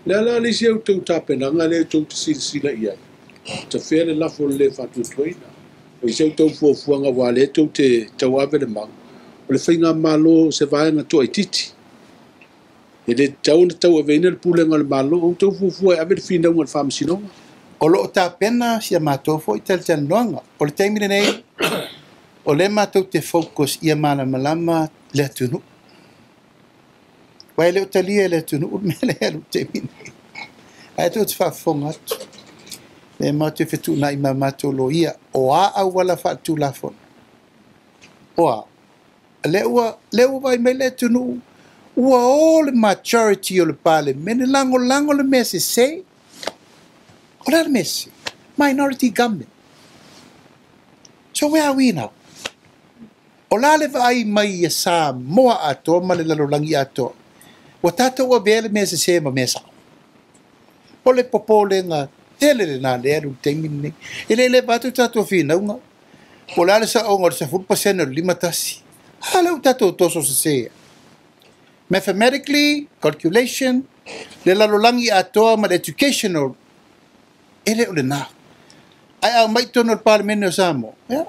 Le a la le isi a outou tapenaga lea tou te silasila i ai, tafea le lafo o le lē faatuatuaina? O i si a outou fuafuaga, aua o lea tou te tauave le mau o le faigamalo o se vaega toaitiiti, e le tatau ona tauaveina le pulega o le Malo. O outou fuafua e ave le finauga i le Faamasinoga? O lo o tapena si a matou foi talatalanoaga. O le taimi lenei, o lea matou te focus ia malamalama le atunuu. Aua e le o talia e le atunuu le mea lea e alu i le taimi nei. Ae tou te faafofoga atu, lea matou te fetuunai ma matou loia, o a auala faaletulafono? O a? Lea ua, lea ua vaai mai le atunuu, ua o le majority o le Palemene lagolago le mea sese. O le a le mea sese? Minority government. So where are we now? O la le vaai mai ia Samoa atoa ma le lalolagi atoa, ua tatou avea le mea sese ma mea sao. O le popolega tele lena lea e alu i le taimi lenei. E le leva atu tatou finauga, po o le a le saoga o le 10% o le 51. A lea ua tatou toso sese ai. Mathematically, calculation, le lalolagi atoa ma le educational, e le o lena. Ae a aumai i totonu o le Palemene o Samoa, ia,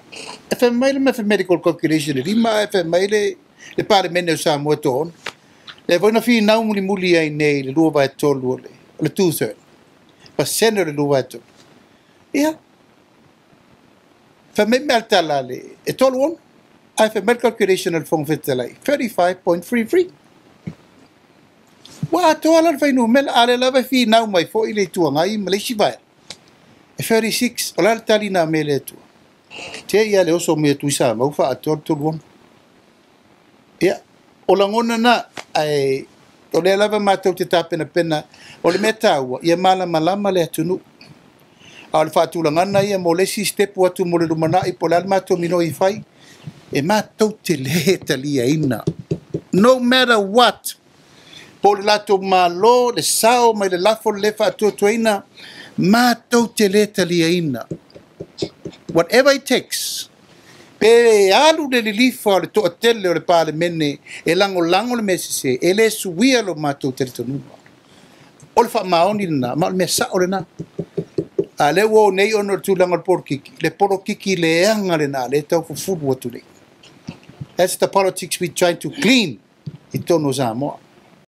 e fai mai le mathematical calculation e 5, ae fai mai le Palemene o Samoa e toaono. Lea foi na finau mulimuli ai nei i le 2/3 o le 2/3, pasene o le 2/3. Ia, fai mai mea le tala le, e 36, ae fai mai le calculation a le Fofoga Fetalai, 35.33. Ua atoa la le fuainumera, a o lea lava e finau mai foi le Itu Agai ma le isi vaega. E 36, o le a le tali na aumai e le Atua? Te i lava le oso mai a Tuisamau faaatoa le 36. Ia, o lagona na, ae o lea lava matou te tapenapena, o le mea taua, ia malamalama le atunuu. A o le faatulagaga ia mo le isi sitepu atu mo le lumanai, po o le a le matou minoi e fai, e matou te le taliaina. No matter what, po o le latou Malo, le sao mai le lafo le lē faatuatuaina, matou te le taliaina. Whatever it takes, pe alu le lilifa o le toatele o le Palemene e lagolago le mea sese, e le suia lo matou talitonuga. O le faamaoni lena, ma o le mea sao lena. A lea ua o nei ona o le tulaga o le polokiki, le polokiki leaga lena, lea e tau fufulu atu nei. That's the politics we trying to clean i totonu o Samoa.